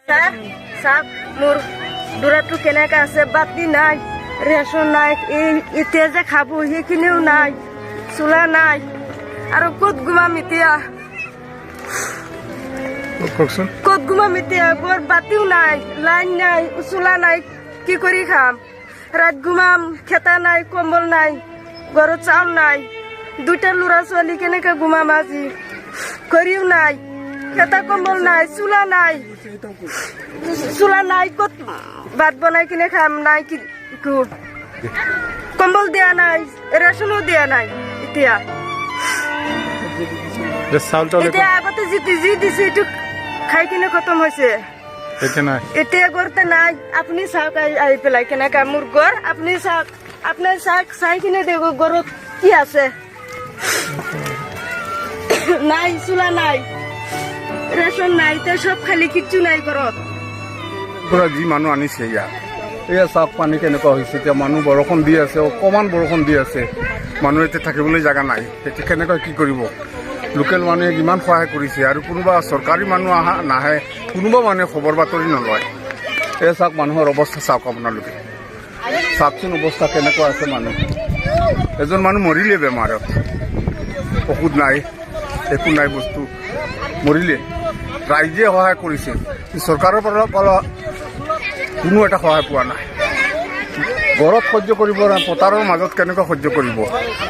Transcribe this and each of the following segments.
Sir, চাওক মোৰ দূৰটো কেনেকা আছে। বাতি নাই, ৰেচন নাই, এই এতিয়া যে খাব সেইখিনিও নাই, চোলা নাই, আৰু ক'ত ঘুমাম এতিয়া? কওকচোন। ক'ত ঘুমাম এতিয়া? ঘৰ বাতিও নাই, লাইন নাই, চোলা নাই, কি কৰি খাম? ৰাত ঘুমাম, খেতা নাই, কম্বল নাই, ঘৰত চাউল নাই, দুটা ল'ৰা ছোৱালী কেনেকে ঘুমাম আজি? খৰিও নাই, খেতা কম্বল নাই, চোলা নাই, চোলা নাই, ক'ত ভাত বনাই কিনে খাম? নাই কি একো, কম্বল দিয়া নাই, ৰেচনো দিয়া নাই এতিয়া। যে চাউল তাউল একো এতিয়া আগতে যিটো যি দিছে এইটো খাই কিনে খতম হৈছে। এতিয়া নাই। এতিয়া ঘৰতে নাই। আপুনি চাওক আহি আহি পেলাই কেনেকা মোৰ ঘৰ। আপুনি চাওক, আপোনাৰ চাওক, চাই কিনে দেখো ঘৰত কি আছে। নাই, চোলা নাই, ৰেচন নাই, এতিয়া চব খালি, কিচ্ছু নাই ঘৰত। পৰা যি মানুহ আনিছে ইয়াত, এয়া চাওক পানী কেনেকুৱা হৈছে। এতিয়া মানুহ বৰষুণ দি আছে, অকণমান বৰষুণ দি আছে, মানুহ এতিয়া থাকিবলৈ জেগা নাই। এতিয়া কেনেকৈ কি কৰিব? লোকেল মানুহে কিমান সহায় কৰিছে আৰু কোনোবা চৰকাৰী মানুহ অহা নাহে, কোনোবা মানুহে খবৰ বাতৰি নলয়। এয়া চাওক মানুহৰ অৱস্থা, চাওক আপোনালোকে, চাওকচোন অৱস্থা কেনেকুৱা আছে মানুহ। এজন মানুহ মৰিলে বেমাৰত, ঔষধ নাই, একো নাই বস্তু, মৰিলে। ৰাইজে সহায় কৰিছে, চৰকাৰৰ পৰা কোনো এটা সহায় পোৱা নাই। ঘৰত সহ্য কৰিব নাই, পথাৰৰ মাজত কেনেকুৱা সহ্য কৰিব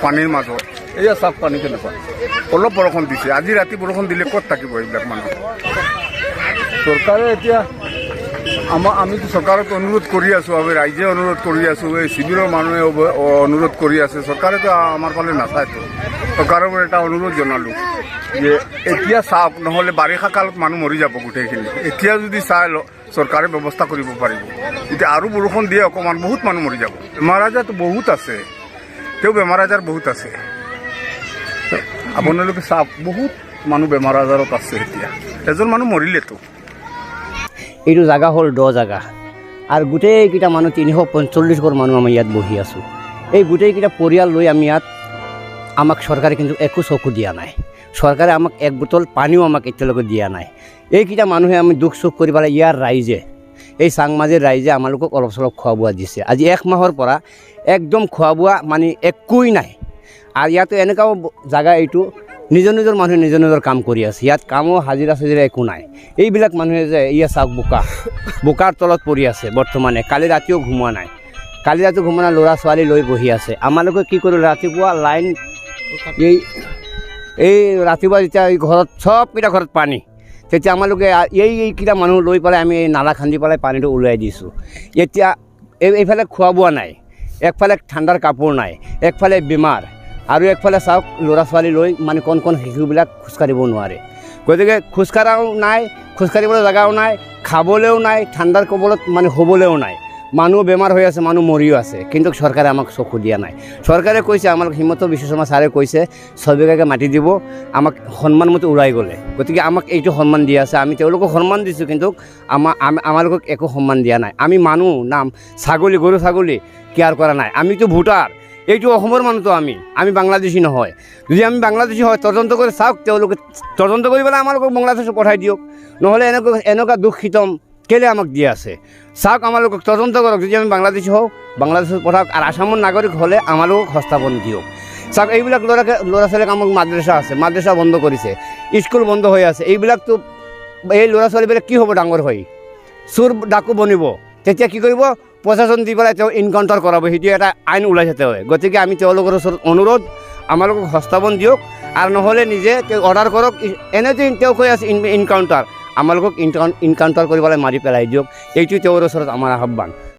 পানীৰ মাজত? এয়া চাওক পানী কেনেকুৱা। অলপ বৰষুণ দিছে, আজি ৰাতি বৰষুণ দিলে ক'ত থাকিব এইবিলাক মানুহ? চৰকাৰে এতিয়া আমাৰ, আমিতো চৰকাৰক অনুৰোধ কৰি আছোঁ, আমি ৰাইজে অনুৰোধ কৰি আছোঁ, এই শিবিৰৰ মানুহে অনুৰোধ কৰি আছে। চৰকাৰেতো আমাৰ ফালে নাচায়তো। চৰকাৰৰ এটা অনুৰোধ জনালোঁ যে এতিয়া চাওক, নহ'লে বাৰিষা কালত মানুহ মৰি যাব গোটেইখিনি। এতিয়া যদি চাই চৰকাৰে ব্যৱস্থা কৰিব পাৰিব। এতিয়া আৰু বৰষুণ দিয়ে অকণমান, বহুত মানুহ মৰি যাব। বেমাৰ আজাৰতো বহুত আছে, তেওঁ বেমাৰ আজাৰ বহুত আছে। আপোনালোকে চাওক, বহুত মানুহ বেমাৰ আজাৰত আছে। এতিয়া এজন মানুহ মৰিলেতো। এইটো জেগা হ'ল দ জেগা আৰু গোটেইকেইটা মানুহ, 345 ঘৰ মানুহ আমি ইয়াত বহি আছোঁ। এই গোটেইকেইটা পৰিয়াল লৈ আমি ইয়াত, আমাক চৰকাৰে কিন্তু একো চকু দিয়া নাই। চৰকাৰে আমাক এক বটল পানীও আমাক এতিয়ালৈকে দিয়া নাই। এইকেইটা মানুহে আমি দুখ চুখ কৰি পেলাই ইয়াৰ ৰাইজে, এই চাংমাজিৰ ৰাইজে আমালোকক অলপ চলপ খোৱা বোৱা দিছে। আজি এক মাহৰ পৰা একদম খোৱা বোৱা মানে একোৱেই নাই। আৰু ইয়াতো এনেকুৱাও জেগা এইটো, নিজৰ নিজৰ মানুহে নিজৰ নিজৰ কাম কৰি আছে। ইয়াত কামো হাজিৰা চাজিৰা একো নাই। এইবিলাক মানুহে যে এয়া চাওক, বোকা বোকাৰ তলত পৰি আছে বৰ্তমানে। কালি ৰাতিও ঘুমোৱা নাই, কালি ৰাতি ঘুমোৱা নাই, ল'ৰা ছোৱালী লৈ বহি আছে। আমালোকে কি কৰিলোঁ, ৰাতিপুৱা লাইন এই এই ৰাতিপুৱা যেতিয়া এই ঘৰত চবকেইটা ঘৰত পানী, তেতিয়া আমালোকে এইকেইটা মানুহ লৈ পেলাই আমি এই নালা খান্দি পেলাই পানীটো ওলাই দিছোঁ। এতিয়া এইফালে খোৱা বোৱা নাই, একফালে ঠাণ্ডাৰ কাপোৰ নাই, একফালে বেমাৰ, আৰু একফালে চাওক ল'ৰা ছোৱালী লৈ মানে কণ কণ শিশুবিলাক খোজকাঢ়িব নোৱাৰে। গতিকে খোজকঢ়াও নাই, খোজকাঢ়িবলৈ জেগাও নাই, খাবলৈও নাই, ঠাণ্ডাৰ কবলত মানে শুবলৈও নাই। মানুহ বেমাৰ হৈ আছে, মানুহ মৰিও আছে, কিন্তু চৰকাৰে আমাক চকু দিয়া নাই। চৰকাৰে কৈছে আমাক, হিমন্ত বিশ্ব শৰ্মা ছাৰে কৈছে 6 বিঘাকৈ মাটি দিব আমাক সন্মান মতে ওলাই গ'লে। গতিকে আমাক এইটো সন্মান দিয়া আছে, আমি তেওঁলোকক সন্মান দিছোঁ, কিন্তু আমালোকক একো সন্মান দিয়া নাই। আমি মানুহ নাম ছাগলী, গৰু ছাগলী কেয়াৰ কৰা নাই। আমিতো ভোটাৰ, এইটো অসমৰ মানুহতো আমি, আমি বাংলাদেশী নহয়। যদি আমি বাংলাদেশী হয়, তদন্ত কৰি চাওক, তেওঁলোকে তদন্ত কৰি পেলাই আমালোকক বাংলাদেশত পঠাই দিয়ক। নহ'লে এনেকুৱা দুখ সিতম কেলৈ আমাক দি আছে? চাওক, আমালোকক তদন্ত কৰক। যদি আমি বাংলাদেশী হওঁ, বাংলাদেশত পঠাওক, আৰু আসামৰ নাগৰিক হ'লে আমালোকক সংস্থাপন দিয়ক। চাওক, এইবিলাক ল'ৰা ছোৱালীক আমাক মাদ্ৰাছা আছে, মাদ্ৰাছা বন্ধ কৰিছে, স্কুল বন্ধ হৈ আছে। এইবিলাকতো এই ল'ৰা ছোৱালীবিলাক কি হ'ব ডাঙৰ হৈ? চোৰ ডাকু বনিব। তেতিয়া কি কৰিব? প্ৰশাসন দি পেলাই তেওঁ এনকাউণ্টাৰ কৰাব, সেইটো এটা আইন ওলাইছে তেওঁ। গতিকে আমি তেওঁলোকৰ ওচৰত অনুৰোধ, আমালোকক সংস্থাপন দিয়ক, আৰু নহ'লে নিজে তেওঁ অৰ্ডাৰ কৰক। এনেতো তেওঁ কৈ আছে এনকাউণ্টাৰ, আমালোকক এনকাউণ্টাৰ কৰি পেলাই মাৰি পেলাই দিয়ক। এইটো তেওঁৰ ওচৰত আমাৰ আহ্বান।